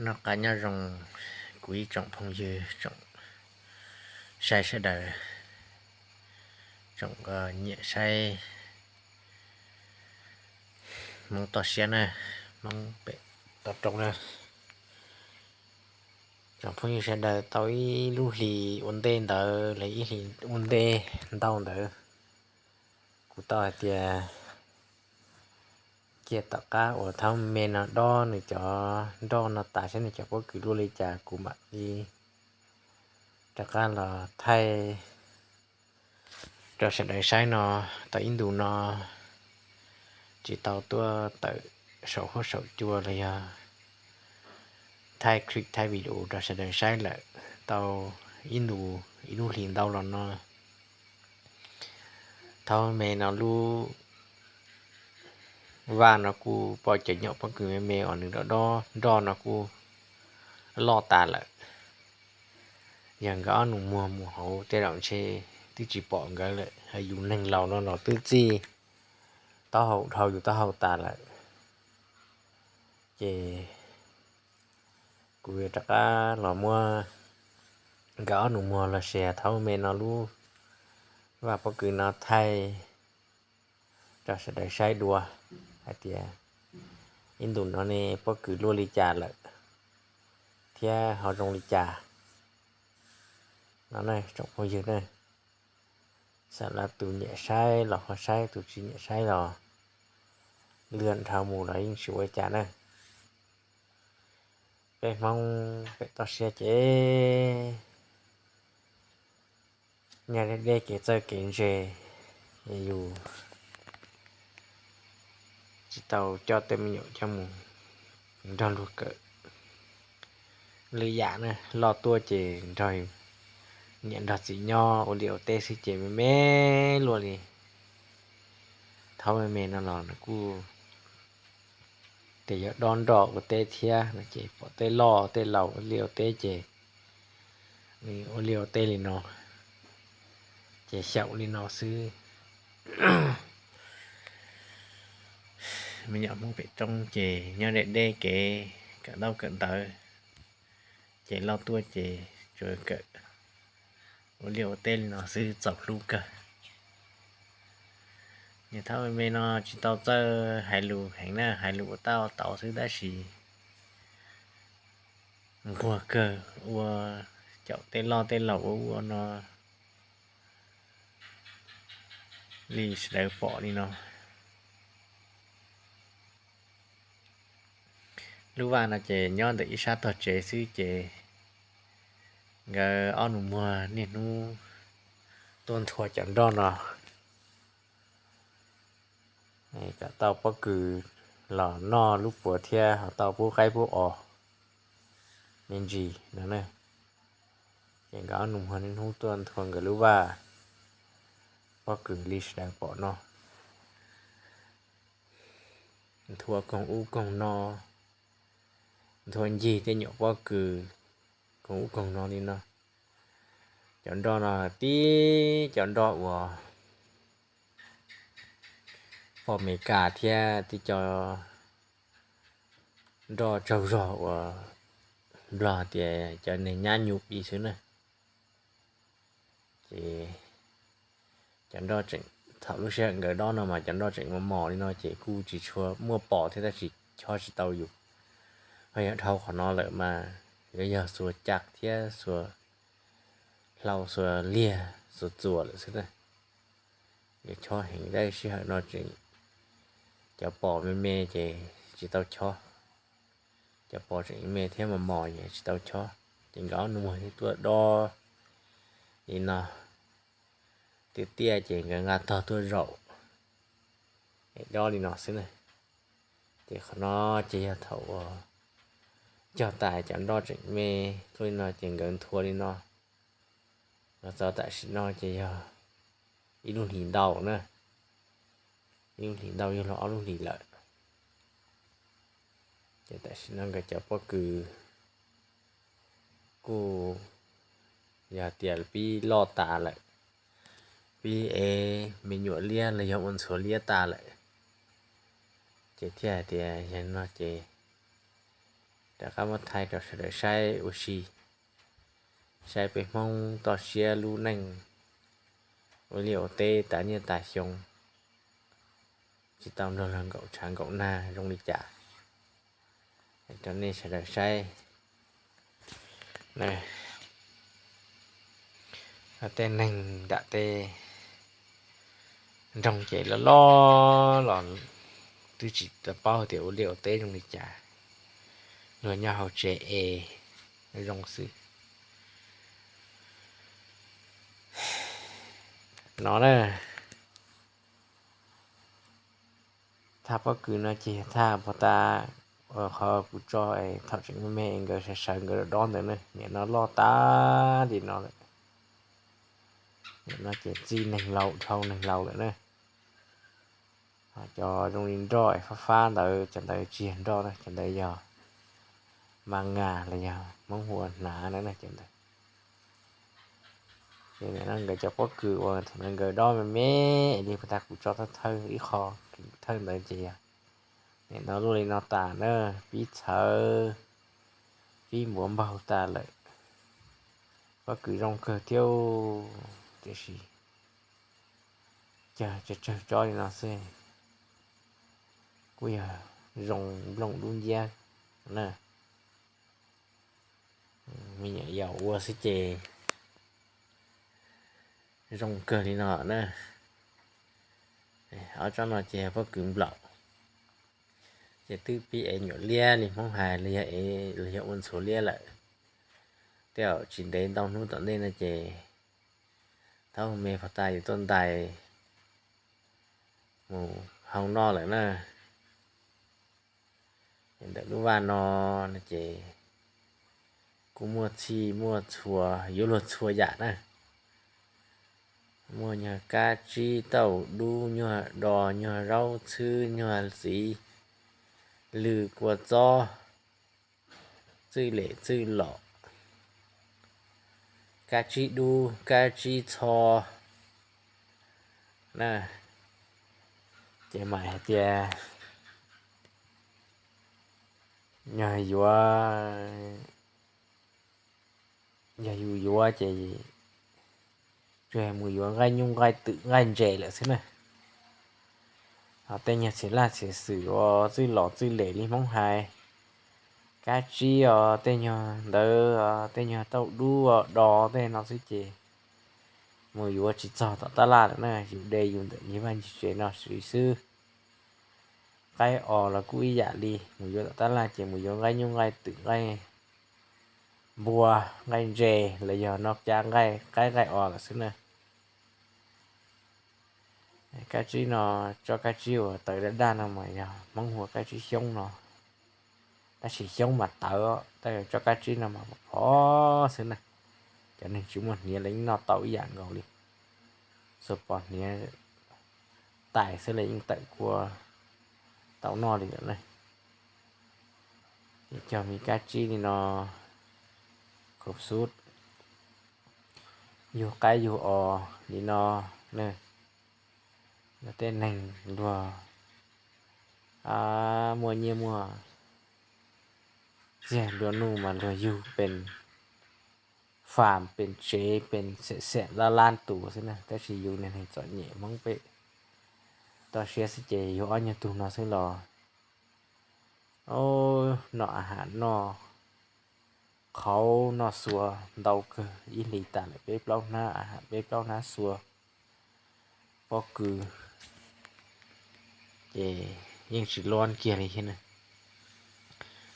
Noj qab nyob zoo kuv ib tsoom phooj ywg, tsoom saib sawv daws, tsoom nyiam saib Hmoob toj siab na, Hmoob pem toj roob na. Tsoom phooj ywg sawv daws, tau ib lub hlis ua ntej ntawd los ib hlis ua ntej ntau ntawd, kuv tau hais tias cia tom qab uas thaub me no dob nws cov nroj no tas saib nws cov pob kws luaj li cas kuv mam li rov qab los thaij rau sawv daws saib no. Tau ib ntus no tsis tau tuaj tawm saum huab saum cua los yog thaij clip thaij video rau sawv daws saib lawm tau ib ntus ib lub hlis ntau los no. Thaub me no lub vaj no kuj pom cov nyuam pob kws me me uas nws dob dob nroj no kuj loj tas lawm. Yog nkawd ob nus muag mus hauv tej zaum ntshe twb tsis pom nkawd lawm, yus neeg laus no los twb txij taub hau dhau yus taub hau tas lawm. Ces kuv yuav rov qab los muab nkawd ob nus muag los sis thaub me no lub vaj pob kws no thaij rau sawv daws saib dua hais tias ib ntus no ne pob kws luaj li cas lawm thiab ho zoo li cas no na tsoom phooj ywg na. Xam las tus nyiam saib los ho saib, tus tsis nyiam saib los lwm dhau mus los yeej tsis ua cas na. Peb Hmoob pem toj siab ces nyob deb deb kev txawj kev ntse, yus tsis tau coj tej me nyuam coj mus nrog luag kawm lwm yam na, loj tuaj ces nrog niam nrog txiv nyob ua liaj ua teb xwb ces me me luaj li. Thaub me me no los nws kuj tias yog dob nroj ua teb thiab no ces pom tej loj tej laus ua liaj ua teb ces ua liaj ua teb li no ces xyaum li no xwb. Me nyuam Hmoob pem roob ces nyob deb deb kev kawm ntaub kawm ntawv, ces loj tuaj ces tsuas kawm ua liaj ua teb li no xwb txaus hlub kawg. Niag thaub me me no tsis tau txawj hais lus heev na, hais lus ua tab ua tau xwb tab sis nquag kawg, ua caum tej loj tej laus ua ua no li sawv daws pom li no. Lub vaj no ces nyob ntawm ib sab tog tsev xwb ces nkawd ob nus muag niaj hnub tuaj nthua cov nroj no kom tau pob kws los noj lub puav thiab ho tau pub qaib pub os me ntsis no na. Ces nkawd ob nus muag niaj hnub tuaj nthua nkawd lub vaj pob kws li sawv daws pom no, nthua koog ub koog no, nthua ncig tej nyuam pob kws koog ub koog no li no. Cov nroj no tib cov nroj uas poj Amelikas thiab tib co nroj tsaug zog uas Nplog tias cov neeg nyab nyuj pis xwb na. Ces cov nroj tseem, thaum lub sij hawm nkawd dob no mas cov nroj tseem mos mos li no ces kuj tsis tshua muaj pom thiab tab sis chob tsis tau yus. Ho yog dhau qhov no lawm mas yuav yog xuas caj thiab xuas hlau xuas liag xuas txuas lawm xwb na. Yuav chob heev tab sis sij hawm no tseem, cov pos me me ces tsis tau chob. Cov pos tseem me thiab mos mos ces tsis tau chob ces nkawd ob nus muag tuaj dob li no. Tiaj tiaj ces nkawd nqa tog tuaj zaum es dob li no xwb na. Ces qhov no ces yog thaum uas cog tas cov nroj tseem me tuaj li no ces nkawd nthua li no los txog tam sim no ces yog ib lub hlis ntau na, ib lub hlis ntau yug los ob lub hlis lawm. Ces tam sim no nkawd cov pob kws kuj yog tias pib loj tas lawm, pib ev me nyuam liab los yog ua ntxhuav liab tas lawm, ces thiaj hais tias yog no ces rov qab muab thaij rau sawv daws saib ua si, saib peb Hmoob toj siab lub neej ua liaj ua teb tas niaj tas xyoo, tsis tau nrog luag nkaum tshav nkaum nag zoo li cas rau nej sawv daws saib. Tej neeg nram tej nroog ces loj loj los twb tsis tau paub tias ua liaj ua teb zoo li cas, luag nyob hauv tsev es zoo xwb no na. Thaj pob kws no ces thaj pov tas, qhov kuv tso thaum tseem me me nkawd sawv sawv nkawd dob dob ntawd na, nim no loj tag li no lawm. Nim no ces txij neeg laus dhau neeg laus lawm na. Cov zoo li nroj fab fab ntawd cov ntawd tsis yog nroj na, cov ntawd yog ma nga los yog Hmoob hu ua hnav na cov ntawd. Ces nim no nkawd cov pob kws uas thaum ntawd nkawd dob me me li pov tas kuv tso thawj thawj ib qho thawj ntawd ces yog nim no luaj li no tas na, pib txhawv pib npuav npaug tas lawm. Pob kws zoo kawg thiab, tiam sis cog tsawg tsawg tsob li no xwb kuj yog zoo nplooj dub nciab na. Me nyuam yaus ua xwb ces zoo kawg li no na. Ob tsob no ces pob kws nplaum, ces twb pib ev nyuam liab li Hmoob hais los yog ua ntxhuav liab lawm. Tej zaum tsis ntev ntau hnub tom ntej no ces thaum me pog tas yus tuaj ntais mus hau noj lawm na. Ntawm lub vaj no no ces kuj muaj txhij muaj txhua yuav luag txhua yam na. Muaj nyuag kab tsib, tauj dub, nyuag do, nyuag zaub txhwb, nyuag txiv, lws kua txob, txwj lem txwj lom, kab tsib dub, kab tsib txho na. Ces mam hais tias yog yuav, yog yus yuav ces tsuas mus yuav nqaij nyuj nqaij twm nqaij ntses lawm xwb na. Ho tej nyuag txhia laj txhia xwm uas txwj lom txwj lem li Hmoob hais, kab tsib os, tej nyuag ntawd, tej nyuag tauj dub os, do tej no xwb ces mus yuav tsis txog tom tab laj lawm na, yus de yus ntawm ncig vaj ncig tsev no xwb. Qaib os los kuj ib yam li, mus yuav tom tab laj ces mus yuav nqaij nyuj nqaij twm nqaij npua, nqaij ntses los yog noj cab nqaij qaib nqaij os lawm xwb na. Kab tsib no, tsob kab tsib uas tawv daj daj no mas yog Hmoob hu ua kab tsib xyoob no, tab sis xyoob mas tawv, tab sis tsob kab tsib no mas phov xwb na. Cov neeg tsis muaj hniav los yeej noj tau ib yam nkaus li, xuas pos hniav tais xwb los yeej tawm kua tau noj li lawm na. Ces cog me kab tsib li no, khaub xub, yug qaib yug os li no na. Luag tej neeg luag muaj nyiaj muaj txiag nplua nuj mas luag yug pes fam pes tsev pes xam xam lab lab tus xwb na, tab sis yus niag neeg txom nyem Hmoob peb toj siab xwb ces yug ob nyuag tug no xwb los noj a ham noj qhauv noj xua ntau kawg, ib hlis tas lawm peb plaub hnab a ham peb plaub hnab xua pob kws ces yeej tsis luab kiag li thiab na.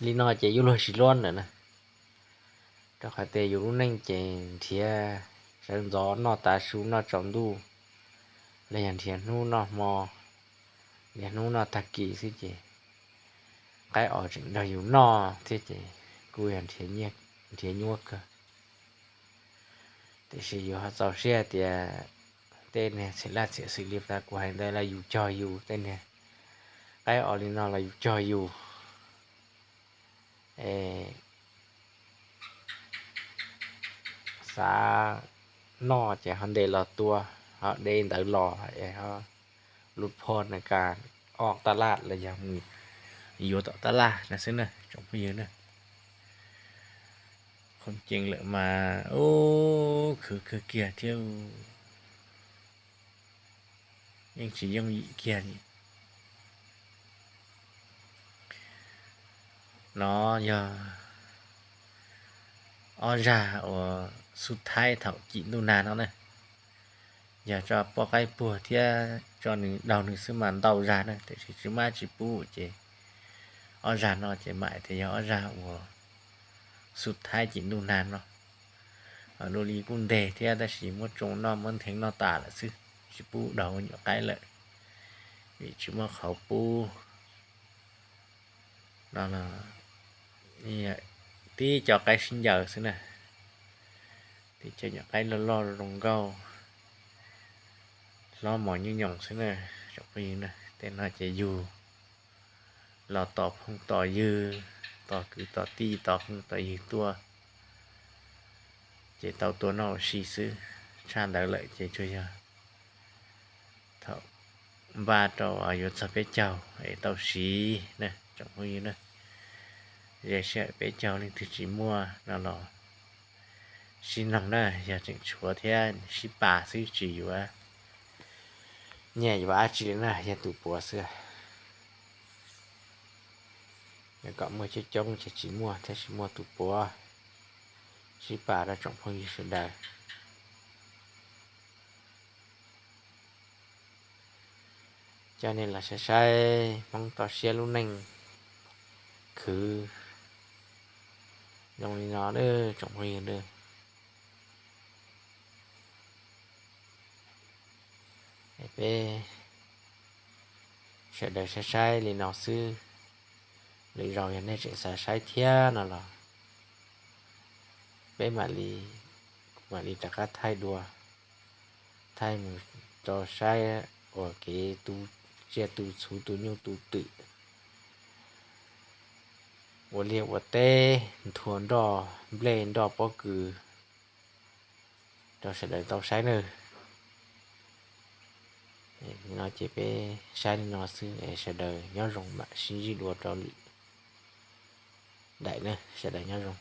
Li no ces yuav luag tsis luab lawm na, rau qhov tias yus lub neej ces nrhiav sawv ntxov noj tav su noj tsaus ntuj, los yog nrhiav hnub noj hmo, nrhiav hnub noj tag kis xwb ces qaib os tseem nrog yus noj thiab ces kuj yog nrhiav nyuaj kawg. Tiam sis yus ho txaus siab tias tej niag txhia laj txhia xwm li tas kuv hais ntawd los yus cog yus, tej niag qaib os li no los yus cog yus. Xav noj ces ho ntes los tua, ho de ntawd los es ho lub phoj na kas ob tab laj los yog mus yuav tom tab laj no xwb na tsoom phooj ywg na. Qhov tseeb lawm mas ub, khwv kawg kiag thiab, yeej tsis yooj yim kiag li. No yog ob zaj uas xub thaib thaum cim ntuj nag no na. Yog tso poj qaib puag thiab tso nws daug nws xwb mas ntau zaj na, tiam sis tsis muaj dab tsi pub ces ob zaj no ces mam tias yog ob zaj uas xub thaib cim ntuj nag no. Dua li kuj ntev thiab tab sis muab tsoo noj muab ntheev noj tas lawm xwb, tsis pub daug ua nyuam qaib lawm, vim tsis muaj qhov pub. No tib co qaib sib ncaws xwb na, tib co nyuam qaib loj loj zoo nkauj, hlob mos nyuj nyoos xwb na. Tsoom phooj ywg na, tej no ces yug los tos phooj tos ywg, tos kwv tos tij tos phooj tos ywg tuaj, ces tau tua noj ua si xwb. Tshaj ntawd lawm ces tsuas yog thaum npaj rau yuav txog peb caug es tau siv na tsoom phooj ywg na. Ze sij hawm peb caug leej twg tsis muaj no los sib noog na, yog tseem tshuav thiab sib pab xwb tsis yuav nyiaj yuav dab tsi li na, yog tus puav xwb. Kom muaj coob coob ces tsis muaj thiab, tsis muaj tus puav, sib pab rau tsoom phooj ywg sawv daws. Coj nej los saib saib Hmoob toj siab lub neej khwv zoo li no na tsoom phooj ywg na. Peb sawv daws saib saib li no xwb, lwm zaus yog nej tseem xav saib thiab no los peb mam li, kuv mam li rov qab thaij dua, thaij mus rau saib uas kev tu tsiaj tu txhuv tu nyuj tu twm ua liaj ua teb, nthua nroj nplej nroj pob kws rau sawv daws tau saib nawb. No ces peb saib li no xwb es sawv daws nyob zoo, mam sib ntsib dua rau lwm daim na, sawv daws nyob zoo.